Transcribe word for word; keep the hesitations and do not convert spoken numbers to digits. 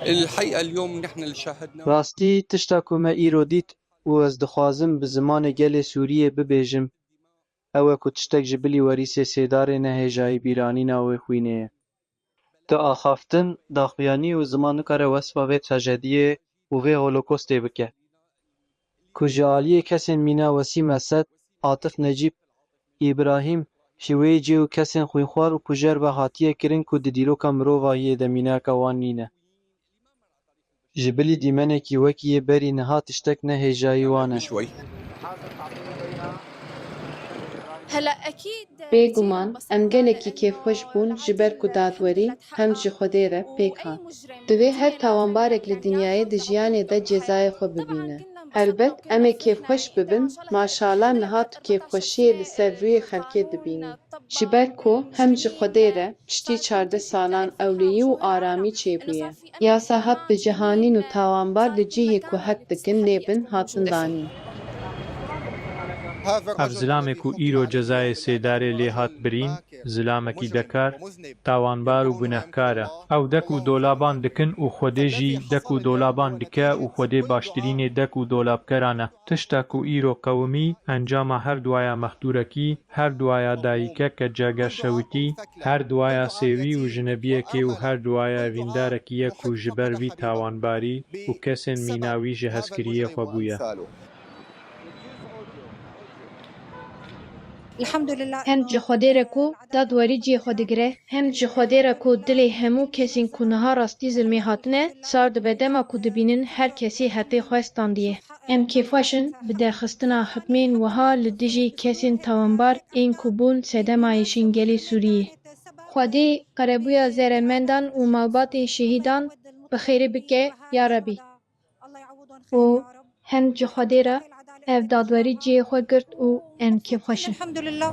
الحقيقة اليوم نحن اللي شاهدنا Rastî tişta ku me îro dît û ez dixwazim bi zimanê gelê Sûriyê bibêjim, ew e ku tiştek ji bilî werîsê Sêdarê ne hêjayî bîranîna wê xwînê ye. Di axaftin, daxuyanî û ziman nikare wesfa vê trajediyê û vê holokostê bike. Ku ji aliyê kesên mîna Wesîm Esed, Atif Necîb, Îbrahîm, Hîwêcê û kesên xwînxwar û kujer ve hatiye kirin ku di dîroka mirovahiyê de mînaka wan nîne. Ji bilî dîmenekî wekî yê berî niha tiştek ne hêjayî wan e. شوي. هلا اكيد Bêguman em gelekî kêfxweş bûn ji ber ku dadwerî hem ji Xwedê re pêk hat. Divê her tawanbarek li dinyayê di jiyanê de cezayê xwe bibîne. Helbet em ê kêfxweş bibin, maşala niha tu kêfxweşiyê li ser rûyê xelkê dibînî. Ji ber ku hem ji Xwedê re piştî çardeh salan ewleyî û aramî çêbûye. Yasa hat bicehanîn û tawanbar li cihê ku hek dikin lê bin hatin danîn. Ev zilamê ku îro cezayê Sêdarê lê hat birîn, zilamekî dekar, tawanbar û gunehkar e. Ew dek û dolaban dikin û Xwedê jî dek û dolaban dike û Xwedê baştirînê dek û dolabkeran e. Tişta ku îro qewimî, encama her duaya mexdûrekî, her duaya dayikek ke ceger şewitî, her duaya sêwî û jinebiyekê û her duaya evîndarekî ye ku ji ber vî tawanbarî û kesên mîna wî ji hezkiriyê xwe bûye. الحمد لله Hem ji Xwedê re ku dadwerî cihê xwe digire, hem ji Xwedê re ku dilê hemû kesên ku niha rastî zilmê hatine, sar dibe dema ku dibînin her kesî hetê xwe standiye. Em kêfxweş in bi derxistina hikmên wiha li dijî kesên tawanbar ên ku bûn sedema êşên gelê Sûriyê. Xwedê qerebûya zerermendan û malbatên şehîdan bi xêrê bike ya Rebî. û hem ji Xwedê re ev dadwerî cihê xwe girt û em kêfxweş in. الحمد لله